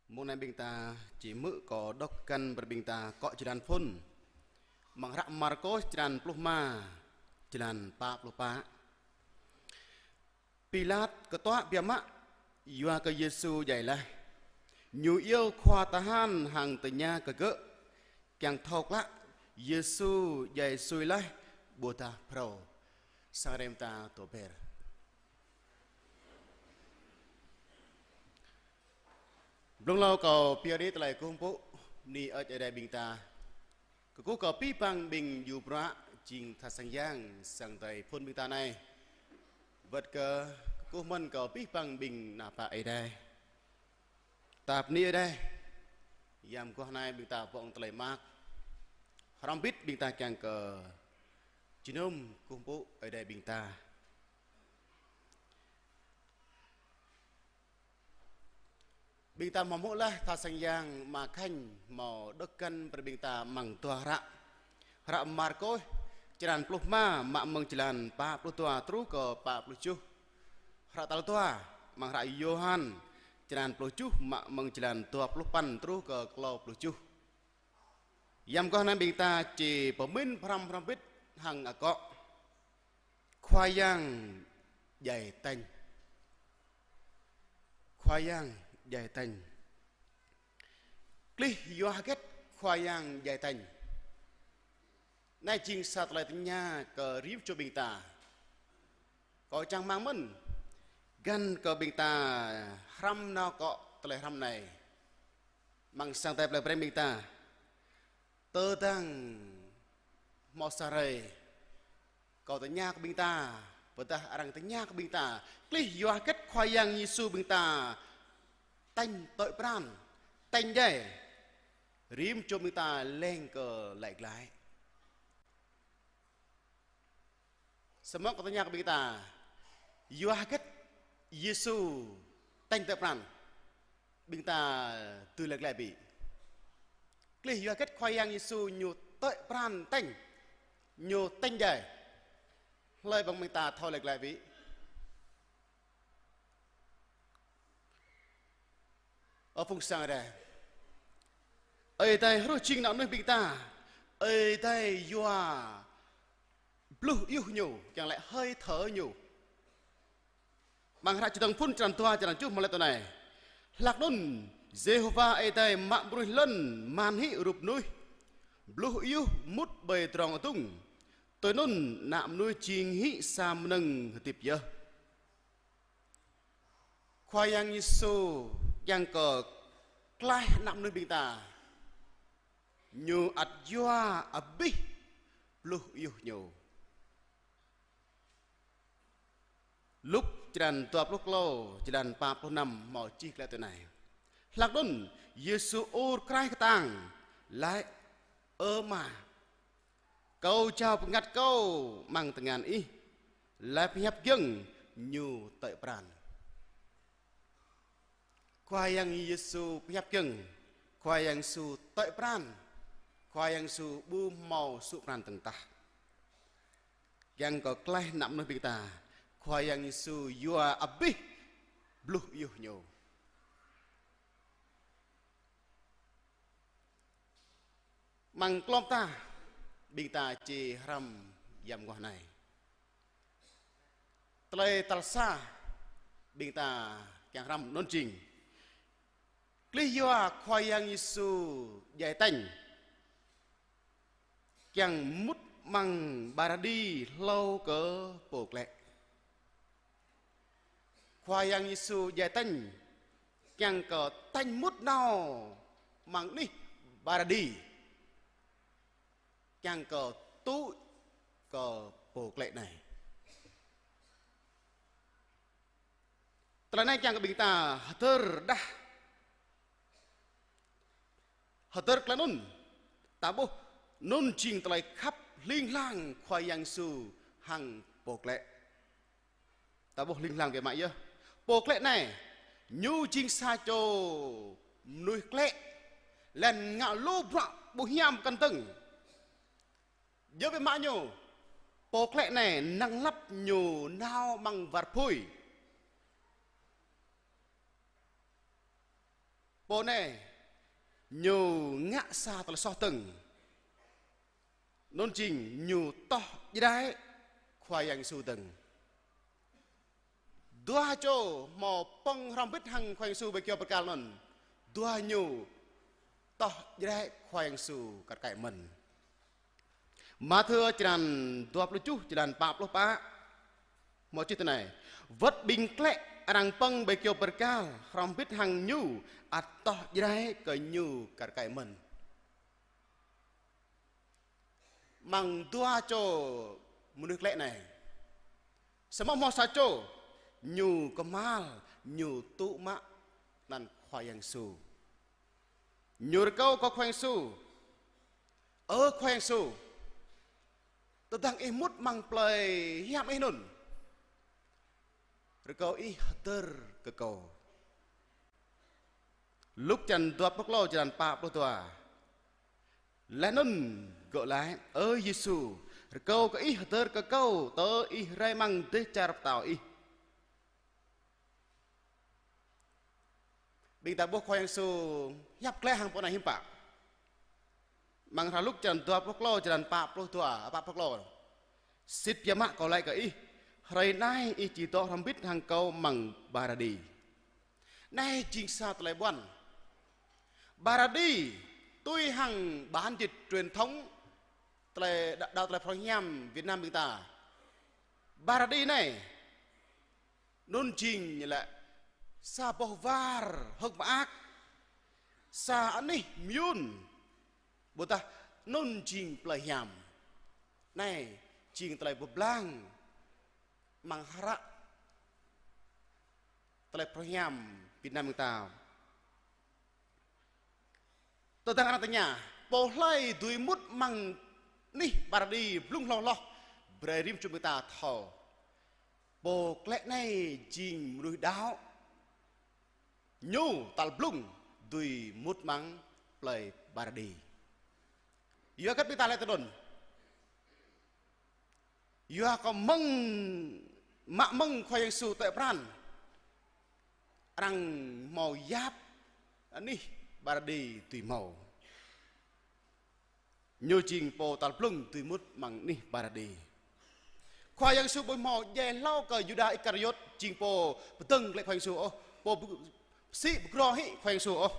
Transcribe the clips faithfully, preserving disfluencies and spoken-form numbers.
Mông anai ƀing ta či hmư̆ kâo đŏk găn brơi ƀing ta akŏ jơlan phŭn. Amăng hră Markôs črăn pluh rơma, jơlan pă pluh pă. Pilat kơtuă biă mă, yua kơ Yêsu djai laih. Ñu iâu khua tơhan hăng tơña kơ gơ̆, kiăng thâo klă Yêsu djai sui laih ƀôdah phrâo. Sang rem ta tô ber. Blung hlâo kâo pơyơr tơlơi kơkuh pơpŭ bơni hơơč Ơi Adai ƀing ta. Kơkuh kơ abih bang ƀing djru bruă jing tha sang yang, sang Ơi Adai phŭn ƀing ta anai. Wơ̆t kơ kơkuh mơ̆n kơ abih bang ƀing ană bă Ơi Adai. Ta bơni Ơi Adai. Yam mơguah anai ƀing ta pŏng tơlơi mơak. Hrŏm hơbĭt ƀing ta kiăng kơ jơnum kơkuh pơpŭ Ơi Adai ƀing ta. Ƀing ta hmâo hmư̆ laih tha sang yang Ama Khanh hmâo đŏk găn brơi ƀing ta amăng dua hră. Hră Markôs črăn pluh rơma mă mơ̆ng jơlan pă pluh dua truh kơ pă pluh tơjuh. Hră tal dua amăng hră Yôhan črăn pluh tơjuh mă mơ̆ng jơlan dua pluh păn truh kơ klâo pluh tơjuh. Yam mơguah anai ƀing ta či pơmĭn pơhrăm hrŏm hơbĭt hăng akŏ Khua Yang djai tañ. Khua Yang djai tañ. Klih yua hơget Khua Yang djai tañ? Anai jing sa tơlơi tơña kơ rĭm čô ƀing ta. Kâo čang rơmang mơ̆n găn kơ ƀing ta hrăm nao akŏ tơlơi hrăm anai. Amăng sang Ơi Adai plei Breng ƀing ta. Tơdang hmâo sa hrơi kâo tơña kơ ƀing ta, ƀôdah arăng tơña kơ ƀing ta, klih yua hơget Khua Yang Yêsu ƀing ta tañ tơ̆i pran, tañ djai. Rĭm čô ƀing ta leng kơ laĭ glaĭ. Samơ̆ kâo tơña kơ ƀing ta, yua hơget Yêsu tañ tơ̆i pran? Ƀing ta dưi laĭ glaĭ bĕ. Klih yua hơget Khua Yang Yêsu ñu tơ̆i pran tañ, ñu tañ djai? Hlơi ƀing ƀing ta thâo laĭ glaĭ bĕ. Ơ phung sang Ơi Adai. Ơi Adai hrôh jing ană mơnuih ƀing ta. Ơi Adai yua bluh iuh ñu, kiăng laĭ hơi thở ñu. Amăng hră Čơdơ̆ng Phŭn črăn dua, črăn tơjuh mơ̆ laĭ tui anai: Hlak anŭn, Yêhôwa Ơi Adai mă mơnuih lŏn man hĭ rup mơnuih, bluh iuh mŭt ƀơi tơdrong adŭng. Tui anŭn, ană mơnuih jing hĭ sa mơnơ̆ng hơdip yơh. Khua Yang Yêsu kiăng kơ klaih ană mơnuih ƀing ta, ñu ăt yua abih bluh iuh ñu. Luk črăn dua pluh klâo, jơlan pă pluh năm hmâo čih glaĭ tui anai: Hlak anŭn, Yêsu ur kraih kơtang, laĭ: Ơ Ama, Kâo jao bơngăt Kâo amăng tơngan Ih. Laih pơhiăp giŏng, ñu tơ̆i pran. Khua Yang Yêsu pơhiăp giŏng, Khua Yang Yêsu tơ̆i pran, Khua Yang Yêsu ƀu hmâo sŭ pran dơ̆ng tah. Kiăng kơ klaih ană mơnuih ƀing ta, Khua Yang Yêsu yua abih bluh iuh ñu. Amăng klŏm ta, ƀing ta či hrăm yăm mơguah anai. Tơlơi tal sa, ƀing ta kiăng hrăm anŭn jing: Klih yua Khua Yang Yêsu djai tañ, kiăng mŭt amăng Paradi hlâo kơ pô klĕ. Khua Yang Yêsu djai tañ, kiăng kơ tañ mŭt nao amăng anih Paradi, kiăng kơ tŭ kơ pô klĕ anai. Tơlơi anai kiăng kơ ƀing ta hơdơr đah. Hơdơr tơlơi anŭn, ta ƀuh anŭn jing tơlơi khăp hling hlang Khua Yang Yêsu hăng pô klĕ. Ta ƀuh hling hlang biă mă yơh. Pô klĕ anai, ñu jing sa čô mơnuih klĕ, laih anŭn ngă lu bruă ƀu hiam kăn dơ̆ng. Djơ̆ biă mă ñu, pô klĕ anai năng lăp ñu nao amăng war apui. Pô anai, ñu ngă sa tơlơi soh dơ̆ng. Anŭn jing ñu tŏh jrai Khua Yang Yêsu dơ̆ng. Dua čô hmâo pơ̆ng hrŏm hơbĭt hăng Khua Yang Yêsu ƀơi kơyâo bơrkal anŭn. Dua ñu tŏh jrai Khua Yang Yêsu kar kaĭ mơ̆n. Mathiơ črăn dua pluh tơjuh, črăn pă pluh pă. Hmâo čih tui anai: Wơ̆t ƀing klĕ arăng pơ̆ng ƀơi kơyâo bơrkal hrŏm hơbĭt hăng ñu ăt tŏh jrai kơ ñu kar kaĭ mơ̆n. Amăng dua čô mơnuih klĕ anai, samơ̆ hmâo sa čô, ñu kơhma̱l, ñu tŭ mă anăn Khua Yang Yêsu. Ñu rơkâo kơ Khua Yang Yêsu: Ơ Khua Yang Yêsu, tơdang Ih mŭt amăng plei hiam Ih anŭn, rơkâo Ih hơdơr kơ kâo. Luk črăn dua pluh klâo, črăn pă pluh dua. Laih anŭn gơ̆ laĭ: Ơ Yêsu, rơkâo kơ Ih hơdơr kơ kâo tơ Ih rai amăng dêh čar pơtao Ih. Ƀing ta ƀuh Khua Yang Yêsu hiăp glaĭ hăng pô anai hiư̆m pă? Amăng hră Luk črăn dua pluh klâo, črăn pă pluh dua, pă pluh klâo. Sĭt biă mă kâo laĭ kơ ih, hrơi anai ih či dŏ hrŏm hơbĭt hăng kâo amăng Paradi. Anai jing sa tơlơi ƀuăn. Paradi, tui hăng bản dịch truyền thống, tơlơi đa-, đaŏ tơlơi phrâo hiam Việt Nam ƀing ta. Paradi anai, anŭn jing ñu laĭ sa boh war hơ̆k mơak, sa anih mơyŭn, ƀôdah anŭn jing plơi hiam. Anai jing tơlơi pơblang amăng hră tơlơi phrâo hiam Việt Nam ƀing ta. Tơdang arăng tơña, pô hlơi dưi mŭt amăng anih Paradi blung hlâo hloh, brơi rĭm čô ƀing ta thâo. Pô klĕ anai jing mơnuih đaŏ. Ñu tal blung dưi mŭt amăng plơi Paradi. Yua hơget ƀing ta laĭ tui anŭn? Yua kơ mơ̆ng, mă mơ̆ng Khua Yang Yêsu tơ̆ pran, arăng hmâo yap anih Paradi dưi hmâo. Ñu jing pô tal blung dưi mŭt amăng anih Paradi. Khua Yang Yêsu ƀu hmâo djai hlâo kơ Yuđa Iskariôt jing pô pơdơ̆ng glaĭ Khua Yang Yêsu ôh, pô pơsĭ pơgrô hĭ Khua Yang Yêsu ôh.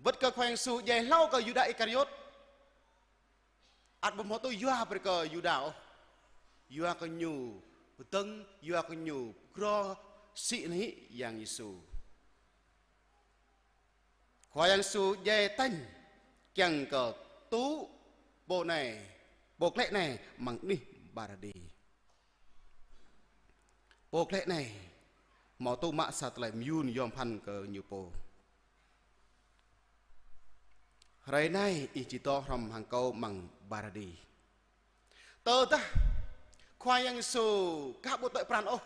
Wơ̆t kơ Khua Yang Yêsu djai hlâo kơ Yuđa Iskariôt, ăt ƀu hmâo tŭ yua brơi kơ Yuđa ôh. Yua kơ ñu pơdơ̆ng, yua kơ ñu pơgrô sĭ hĭ Yang Yêsu. Khua Yang Yêsu djai tañ kiăng kơ tŭ pô anai, pô klĕ anai amăng anih Paradi. Pô klĕ anai hmâo tŭ mă sa tơlơi mơyŭn yom pơphan kơ ñu pô. Hrơi anai ih či dŏ hrŏm hăng kâo amăng Paradi. Tơdah Khua Yang Yêsu aka ƀu tơ̆ pran ôh,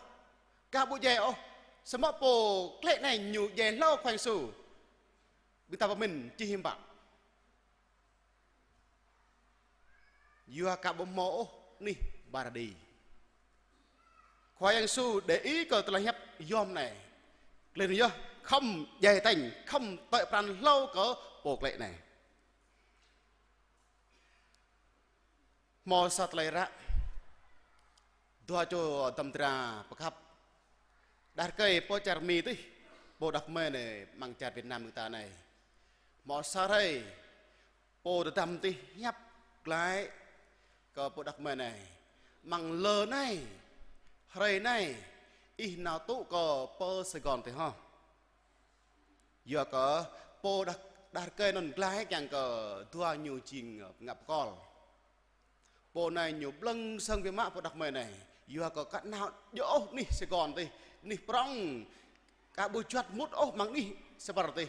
aka ƀu djai ôh, samơ̆ pô klĕ anai ñu djai hlâo Khua Yang Yêsu, ƀing ta pơmĭn či hiư̆m pă? Yua aka ƀu hmâo ôh anih Paradi. Khua Yang Yêsu để ý kơ tơlơi hiăp yom anai. Klin yơh khŏm djai tañ, khŏm tơ̆ pran hlâo kơ pô klĕ anai. Hmâo sa tơlơi ră, dua čô dăm dra pơkhăp. Đah rơkơi pô čar Mi tih, pô đah kơmơi anai amăng čar Việt Nam ƀing ta anai. Hmâo sa hrơi, pô tơdăm tih hiăp glaĭ kơ pô đah kơmơi anai: Amăng lơ anai, hrơi anai, ih nao tŭ kơ pơ Sài Gòn tih hŏ. Yua kơ pô đah, đah rơkơi anŭn glaĭ kiăng kơ dua ñu jing, ơ, ngă pơkŏl. Pô anai ñu blơ̆ng sơng biă mă pô đah kơmơi anai. Yua kơ aka nao djơ̆ ôh anih Sài Gòn tih, anih prŏng. Aka ƀu juăt mŭt ôh amăng anih Spar tih.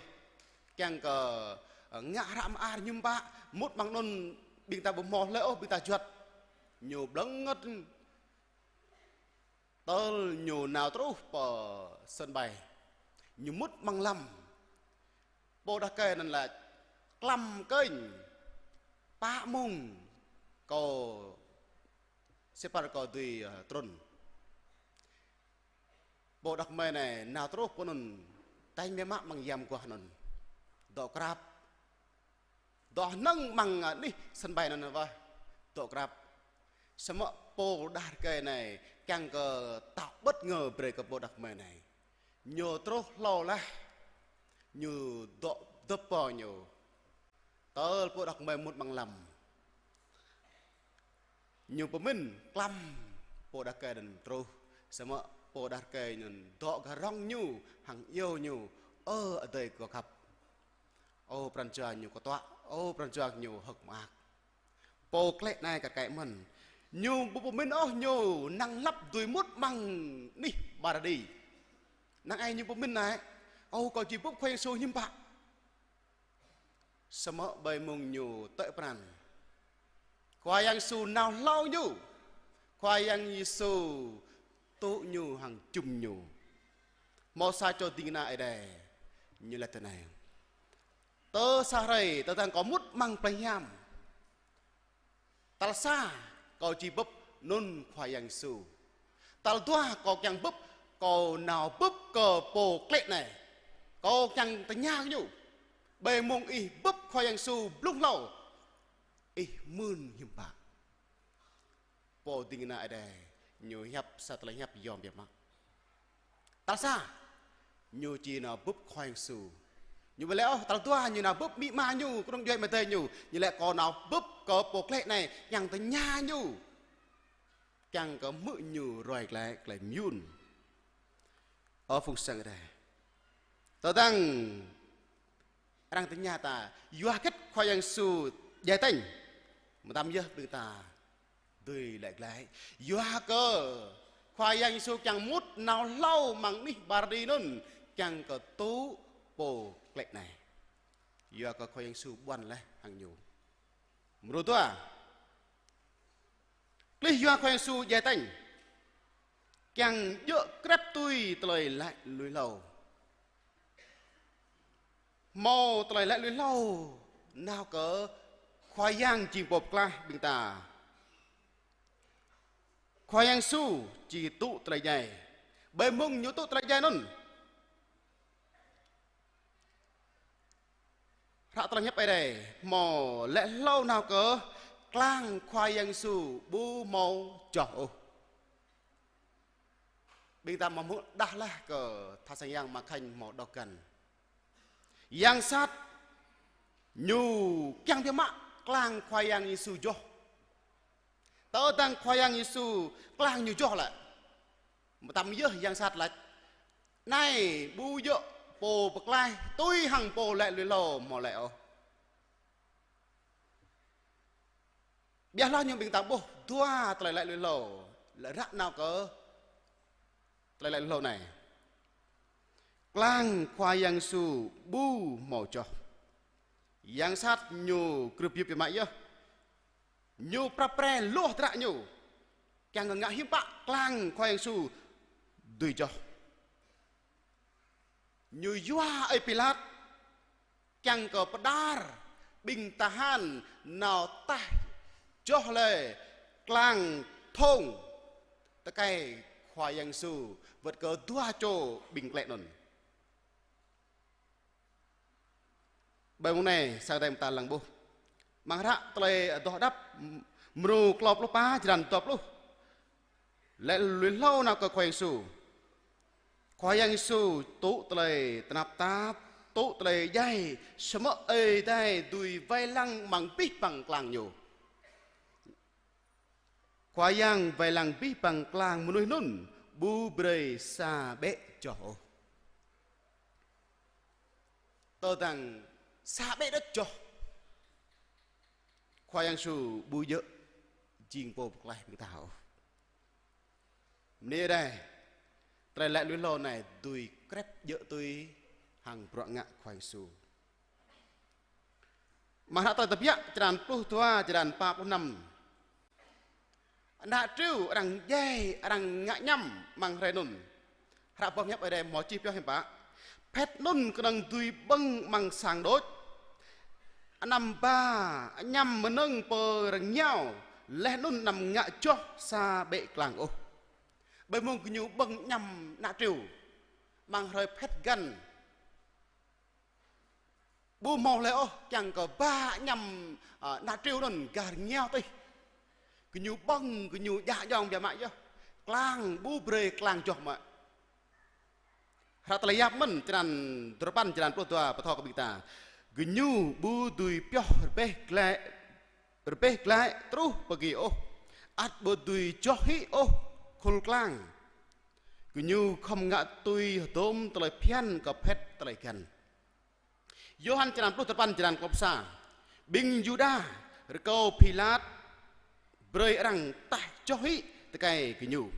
Kiăng kơ, ơ, ngă hră mơar hiư̆m pă, mŭt amăng anŭn ƀing ta ƀu hmâo hlơi ôh, ƀing ta juăt. Ñu blơ̆ng ngơ̆t. Tơl ñu nao truh pơ sân bay, ñu mŭt amăng lăm. Pô đah rơkơi anŭn laĭ: Klăm kơnh, pă mông kâo, Spar kâo dưi, ơ, trŭn. Pô đah kơmơi anai nao truh pơ anŭn, Tañ biă mă amăng yam guah anŭn. Dŏ krăp. Dŏ hnơ̆ng amăng, a, anih sân bay anŭn wơ̆t. Dŏ krăp. Samơ̆ pô đah rơkơi anai, kiăng kơ tạo bất ngờ brơi kơ pô đah kơmơi anai. Ñu truh hlâo laih. Ñu dŏ dŏp pơ ñu. Tơl pô đah kơmơi mŭt amăng lăm. Ñu pơmĭn klăm pô đah rơkơi anŭn truh. Samơ̆ pô đah rơkơi anŭn dŏ gah rŏng ñu, hăng iâu ñu: Ơ adơi kâo khăp. Ơ pran jua ñu kơtuă, ơ pran jua ñu hơ̆k mơak. Pô klĕ anai kar kaĭ mơ̆n. Ñu ƀu pơmĭn ôh ñu năng lăp dưi mŭt amăng anih Paradis. Năng ai ñu pơmĭn anai: Ơ, kâo či bưp Khua Yang Yêsu hiư̆m pă. Samơ̆ ƀơi mông ñu tơ̆i pran. Khua Yang Yêsu nao hlâo ñu. Khua Yang Yêsu tŭ ñu hăng jum ñu. Hmâo sa čô ding kơna Ơi Adai. Ñu laĭ tui anai: Tơ sa hrơi, tơdang kâo mŭt amăng plei hiam. Tal sa, kâo či bưp anŭn Khua Yang Yêsu. Tal dua, kâo kiăng bưp, kâo nao bưp kơ pô klĕ anai. Kâo kiăng tơña kơ ñu. Ƀơi mông ih bưp Khua Yang Yêsu blung hlâo, ih mưn hiư̆m pă? Pô ding kơna Ơi Adai, ñu hiăp sa tơlơi hiăp yôm biă mă. Tal sa, ñu či nao bưp Khua Yang Yêsu. Ñu ƀu laĭ ôh, tal dua ñu nao bưp amĭ ama ñu, kơnung djuai amai adơi ñu. Ñu laĭ kâo nao bưp kơ pô klĕ anai, kiăng tơña ñu. Kiăng kơ hmư̆ ñu ruai glaĭ, glaĭ mơyŭn. Ơ phung sang Ơi Adai. Tơdang arăng tơña ta, yua hơget Khua Yang Yêsu djai tañ? Mơtam yơh ƀing ta dưi laĭ glaĭ. Yua kơ Khua Yang Yêsu kiăng mŭt nao hlâo amăng anih Paradis anŭn, kiăng kơ tŭ pô klĕ anai. Yua kơ Khua Yang Yêsu ƀuăn laih hăng ñu. Mrô dua. Klih yua Khua Yang Yêsu djai tañ. Kiăng djơ̆ krep tui tơlơi laĭ lui hlâo. Hmâo tơlơi laĭ lui hlâo nao kơ Khua Yang jing Pô Pơklaih ƀing ta. Khua Yang Yêsu či tŭ tơlơi djai. Ƀơi mông ñu tŭ tơlơi djai anŭn, hră tơlơi hiăp Ơi Adai hmâo laĭ hlâo nao kơ klang Khua Yang Yêsu ƀu hmâo joh ôh. Ƀing ta hmâo hmư̆ đah laih kơ tha sang yang mă khanh hmâo đŏk găn. Yang sat ñu kiăng biă mă klang Khua Yang Yêsu joh. Tơdang Khua Yang Yêsu klang ñu joh lĕ, mơtam yơh yang sat laĭ: Anai ƀu djơ̆ Pô Pơklaih tui hăng pô laĭ lui hlâo hmâo laĭ ôh. Biă hloh ñu ƀing ta ƀuh dua tơlơi laĭ lui hlâo, lĕ ră nao kơ tơlơi laĭ lui hlâo anai. Klang Khua Yang Yêsu ƀu hmâo joh. Yang sat ñu krưp yơp biă mă yơh. Ñu prap pre luh tơdră ñu. Kiăng kơ ngă hiư̆m pă klang Khua Yang Yêsu dưi joh. Ñu yua ơi Pilat kiăng kơ pơđar ƀing tơhan nao taih joh lĕ klang thong tơkai Khua Yang Yêsu wơ̆t kơ dua čô ƀing klĕ anŭn. Ƀơi mông anai, sang Ơi Adai ƀing ta lăng ƀuh. Amăng hră tơlơi Adoh Hơđăp, mrô klâo pluh pă, črăn dua pluh. Laĭ lui hlâo nao kơ Khua Yang Yêsu. Khua Yang Yêsu tŭ tơlơi tơnap tap, tŭ tơlơi djai, samơ̆ Ơi Adai dưi wai lăng amăng abih bang klang ñu. Khua Yang wai lăng abih bang klang mơnuih anŭn, ƀu brơi sa ƀĕ joh ôh. Tơdang sa ƀĕ đôč joh, Khua Yang Yêsu ƀu djơ̆ jing Pô Pơklaih ƀing ta ôh. Mơ̆ng anai, tơlơi laĭ lui hlâo anai dưi krep djơ̆ tui hăng bruă ngă Khua Yang Yêsu. Amăng hră tơlơi Tơbiă, črăn pluh dua, črăn pă pluh năm. Ană triu arăng djai, arăng ngă añăm amăng hrơi anŭn. Hră boh hiăp Ơi Adai hmâo čih pioh hiư̆m pă. Phet anŭn kơnơ̆ng dưi ƀơ̆ng amăng sang đôč. Anăm ba añăm mơnơ̆ng pơ rơngiao, laih anŭn anăm ngă joh sa ƀĕ klang ôh. Ƀơi mông gơñu ƀơ̆ng añăm ană triu. Amăng hrơi phet găn, ƀu hmâo hlơi ôh, kiăng kơ ba añăm, ă, ană triu anŭn gah rơngiao tih. Gơñu ƀơ̆ng, gơñu djă djŏng biă mă yơh. Klang, ƀu brơi klang joh mă. Hră tơlơi yap mơ̆n, črăn duarơpăn, črăn pluh dua, pơtô kơ ƀing ta. Gơñu ƀu dưi pioh rơbeh glaĭ, rơbeh glaĭ truh pơ gih ôh. Ăt ƀu dưi joh hĭ ôh khul klang. Gơñu khŏm ngă tui hơdôm tơlơi phiăn kơ phet tơlơi găn. Yôhan črăn pluh duarơpăn, črăn klâo pluh sa. Ƀing Yuđa rơkâo Pilat brơi arăng taih joh hĭ tơkai gơñu.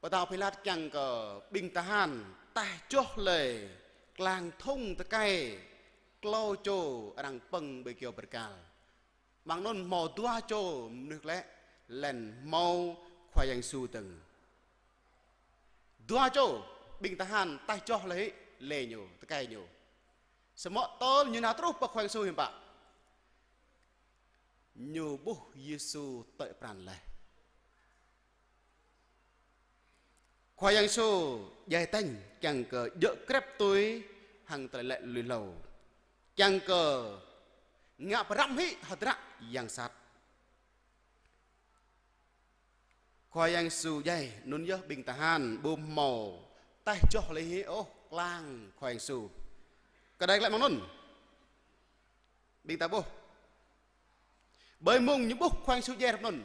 Pơtao Pilat kiăng kơ ƀing tơhan taih joh lĕ klang thŭng tơkai klâo čô arăng pơ̆ng ƀơi kyâo bơrkal. Amăng anŭn hmâo dua čô mơnuih klĕ, laih anŭn hmâo Khua Yang Yêsu dơ̆ng. Dua čô ƀing tơhan taih joh lĕ hĭ lĕ ñu, tơkai ñu. Samơ̆ tơl ñu nao truh pơ Khua Yang Yêsu hiư̆m pă? Ñu ƀuh Yêsu tơi pran laih. Khua Yang Yêsu djai tañ kiăng kơ djơ̆ krep tui hăng tơlơi laĭ lui hlâo. Kiăng kơ ngă pơrăm hĭ hơdră yang sat. Khua Yang Yêsu djai, anŭn yơh ƀing tơhan ƀu hmâo taih joh lĕ hĭ ôh klang Khua Yang Yêsu. Kơđai glaĭ mơ̆ng anŭn. Ƀing ta ƀuh. Ƀơi mông ñu ƀuh Khua Yang Yêsu djai hrup anŭn.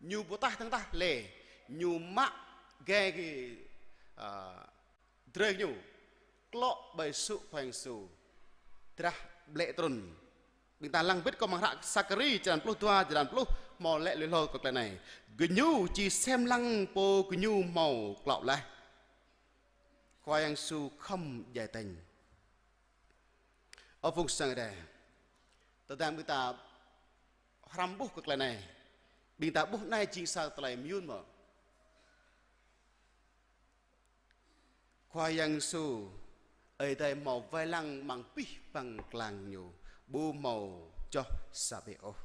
Ñu ƀu taih tơ̆ng tah lĕ. Ñu mă gai kơ, ă, drơi ñu. Klŏ ƀơi sŭ Khua Yang Yêsu. Drah ƀlĕ trŭn. Ƀing ta lăng bĭt kơ amăng hră Sakari črăn pluh dua, črăn pluh, hmâo laĭ lui hlâo kơ tơlơi anai. Gơñu či sem lăng pô gơñu hmâo klŏ laih. Khua Yang Yêsu khŏm djai tañ. Ơ phung sang Ơi Adai. Tơdang ƀing ta hrăm ƀuh kơ tơlơi anai. Ƀing ta ƀuh anai jing sa tơlơi mơyŭn mơ̆. Khua Yang Yêsu, Ơi Adai hmâo wai lăng amăng abih bang klang ñu, ƀu hmâo joh sa bĕ ôh.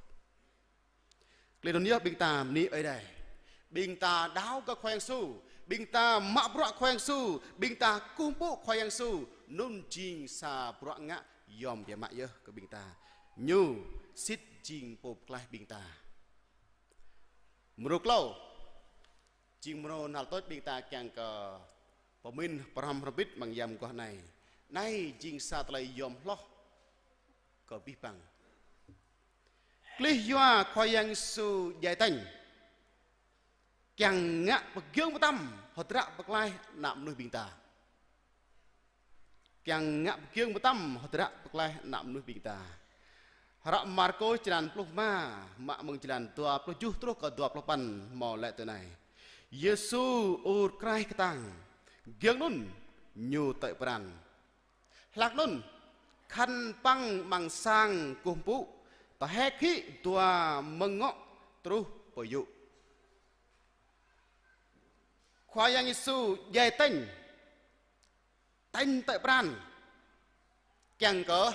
Tơlơi anŭn yơh ƀing ta bơni Ơi Adai. Ƀing ta đaŏ kơ Khua Yang Yêsu, ƀing ta mă bruă Khua Yang Yêsu, ƀing ta kơkuh pơpŭ Khua Yang Yêsu, anŭn jing sa bruă ngă yom biă mă yơh kơ ƀing ta. Ñu sĭt jing Pô pơklaih ƀing ta. Mrô klâo, jing mrô hnal tuč ƀing ta kiăng kơ pơmĭn pơhrăm hrŏm hơbĭt amăng yam mơguah anai. Anai jing sa tơlơi yom hloh kơ abih bang. Klih yua Khua Yang Yêsu djai tañ. Kiăng ngă pơgiŏng pơtăm hơdră pơklaih ană mơnuih ƀing ta. Kiăng ngă pơgiŏng pơtăm hơdră pơklaih ană mơnuih ƀing ta. Hră Markôs črăn pluh rơma, mă mơ̆ng črăn dua pluh tơjuh truh kơ dua pluh păn hmâo laĭ tui anai. Yêsu ur kraih kơtang, giŏng anŭn ñu tơi pran. Hlak anŭn, khăn păng amăng sang kơkuh pơpŭ, tơhek hĭ dua mơ̆ng ngŏ truh pơ yŭ. Khua Yang Yêsu djai tañ, tañ tơi pran, kiăng kơ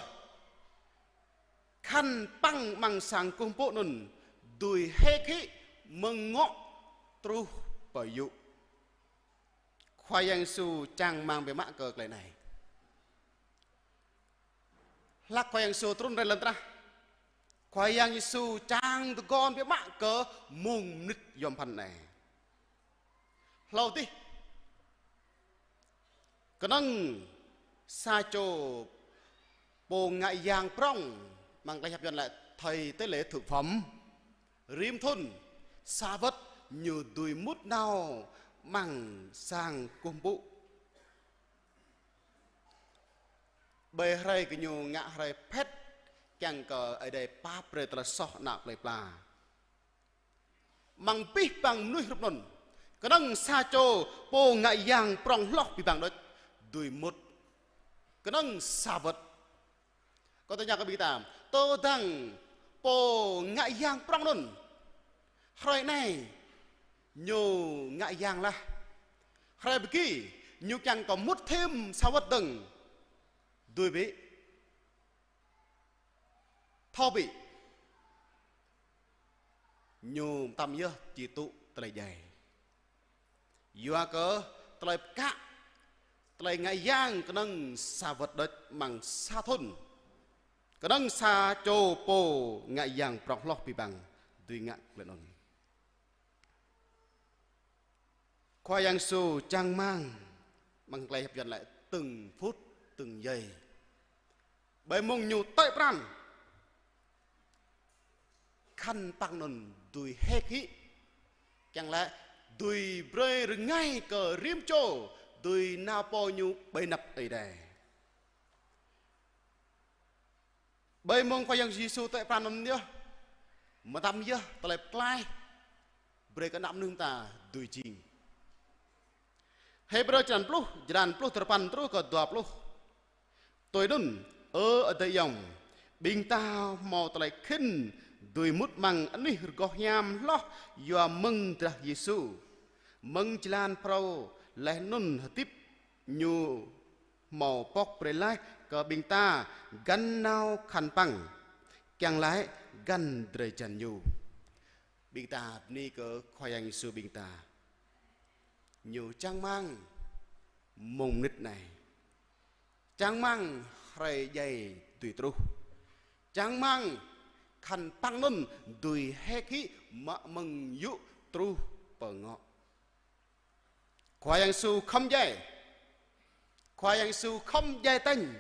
khăn păng amăng sang kơkuh pơpŭ anŭn dưi hek hĭ mơ̆ng ngŏ truh pơ yŭ. Khua Yang Yêsu čang rơmang biă mă kơ tơlơi anai. Hlak Khua Yang Yêsu trŭn rai lŏn tơnah, Khua Yang Yêsu čang tơguan biă mă kơ mông mơnit yom pơphan anai. Hlâo adih, kơnơ̆ng sa čô pô ngă yang prŏng, amăng tơlơi hiăp Yuan laĭ thầy tế lễ thực phẩm, rĭm thŭn, sa wơ̆t ñu dưi mŭt nao amăng sang kơkuh pơpŭ. Ƀơi hrơi gơñu ngă hrơi phet, kiăng kơ Ơi Adai pap brơi tơlơi soh ană plơi pla. Amăng abih bang mơnuih hrup anŭn, kơnơ̆ng sa čô pô ngă yang prŏng hloh abih bang đôč, dưi mŭt. Kơnơ̆ng sa wơ̆t. Kâo tơña kơ ƀing ta, tơdang pô ngă yang prŏng anŭn, hrơi anai ñu ngă yang laih. Hrơi pơgi ñu kiăng kơ mŭt thêm sa wơ̆t dơ̆ng. Dưi bĕ. Thâo bĕ. Ñu mơtam yơh či tŭ tơlơi djai. Yua kơ tơlơi pơkă Tơlơi ngă yang kơnơ̆ng sa wơ̆t đôč amăng sa thŭn. Kơnơ̆ng sa čô pô ngă yang prŏng hloh abih bang dưi ngă tơlơi anŭn. Khua Yang Yêsu čang rơmang, amăng tơlơi hiăp Yuan laĭ từng phút từng giây. Ƀơi mông ñu tơ̆i pran, khăn păng anŭn dưi hĕ hĭ. Kiăng laĭ dưi brơi rơngai kơ rĭm čô dưi nao pơ ñu ƀơi anăp Ơi Adai. Ƀơi mông Khua Yang Yêsu tơ̆i pran anŭn yơh, mơtam yơh tơlơi pơklaih brơi kơ ană mơnuih ta dưi jing. Hêbrơ črăn pluh, črăn pluh tơpăn truh kơ dua pluh. Tui anŭn, ơ adơi ayŏng, ƀing ta hmâo tơlơi khĭn dưi mŭt amăng anih rơgoh hiam hloh yua mơ̆ng drah Yêsu, mơ̆ng jơlan phrâo laih anŭn hơdip ñu hmâo pŏk brơi laih kơ ƀing ta găn nao khăn păng, kiăng laĭ găn drơi jan ñu. Ƀing ta bơni kơ Khua Yang Yêsu ƀing ta. Ñu čang rơmang mông mơnit anai. Čang rơmang hrơi djai dưi truh. Čang rơmang khăn păng anŭn dưi hĕ hĭ mă mơ̆ng yŭ truh pơ ngŏ. Khua Yang Yêsu khŏm djai. Khua Yang Yêsu khŏm djai tañ.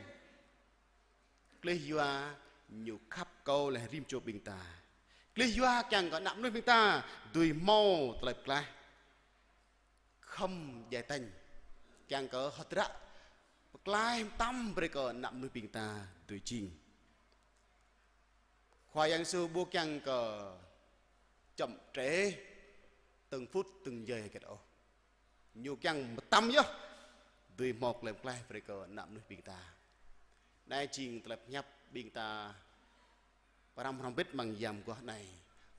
Klih yua ñu khăp kơ laih rĭm čô ƀing ta. Klih yua kiăng kơ ană mơnuih ƀing ta dưi hmâo tơlơi pơklaih. Khŏm djai tañ. Kiăng kơ hơdră pơklaih mơtam brơi kơ ană mơnuih ƀing ta dưi jing. Khua Yang Yêsu ƀu kiăng kơ chậm trễ từng phút từng giây hơget ôh. Ñu kiăng mơtam yơh dưi hmâo tơlơi pơklaih brơi kơ ană mơnuih ƀing ta. Anai jing tơlơi pơhiăp ƀing ta pơhrăm hrŏm hơbĭt amăng mơguah anai,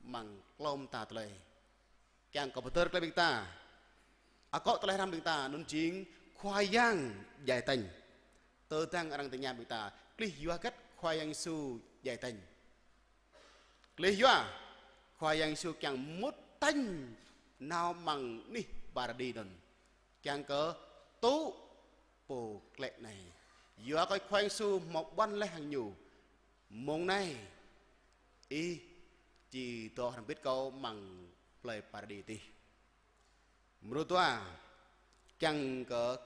amăng klâo mơta tơlơi. Kiăng kơ pơtơr tơlơi ƀing ta. Akŏ tơlơi hrăm ƀing ta anŭn jing Khua Yang djai tañ. Tơdang arăng tơña ƀing ta, klih yua hơget Khua Yang Yêsu djai tañ. Klih yua Khua Yang Yêsu kiăng mŭt tañ nao amăng anih Paradi anŭn. Kiăng kơ tŭ pô klĕ anai. Yua kơ Khua Yang Yêsu hmâo ƀuăn laih hăng ñu. Mông anai, ih či dŏ hrŏm hơbĭt kâo amăng plơi Paradi adih. Mrô dua, kiăng kơ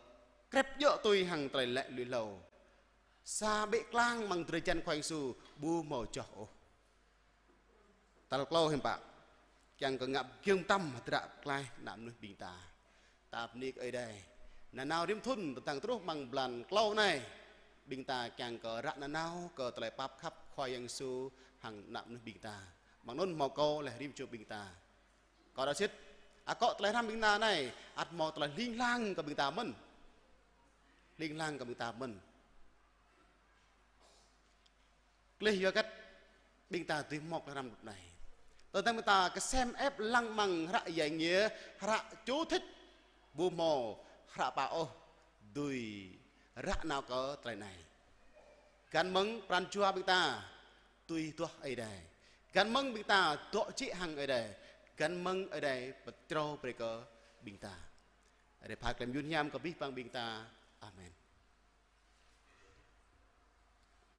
krĕp djơ̆ tui hăng tơlơi laĭ lui hlâo. Sa ƀĕ klang amăng drơi jan Khua Yang Yêsu ƀu hmâo joh ôh. Tal klâo hiư̆m pă, kiăng kơ ngă giŏng mơtam hơdră pơklaih ană mơnuih ƀing ta. Ta bơni kơ Ơi Adai. Nanao rĭm thŭn tơdang truh amăng blan klâo anai, ƀing ta kiăng kơ ră nanao kơ tơlơi pap khăp Khua Yang Yêsu hăng ană mơnuih ƀing ta. Amăng anŭn hmâo kâo laih rĭm čô ƀing ta. Kâo đaŏ sĭt, akŏ tơlơi hrăm ƀing ta anai, ăt hmâo tơlơi hling hlang kơ ƀing ta mơ̆n. Hling hlang kơ ƀing ta mơ̆n. Klih yua hơget ƀing ta dưi hmâo tơlơi hrăm anai. Tơdang ƀing ta kơsem ĕp lăng amăng hră Giải Nghĩa, hră chú thích, ƀu hmâo hră pă ôh dưi ră nao kơ tơlơi anai. Găn mơ̆ng pran jua ƀing ta tui duah Ơi Adai. Găn mơ̆ng ƀing ta dŏ jĕ hăng Ơi Adai. Găn mơ̆ng Ơi Adai pơtrâo brơi kơ ƀing ta. Ơi Adai pha klem yun hiam kơ abih bang ƀing ta. Amen.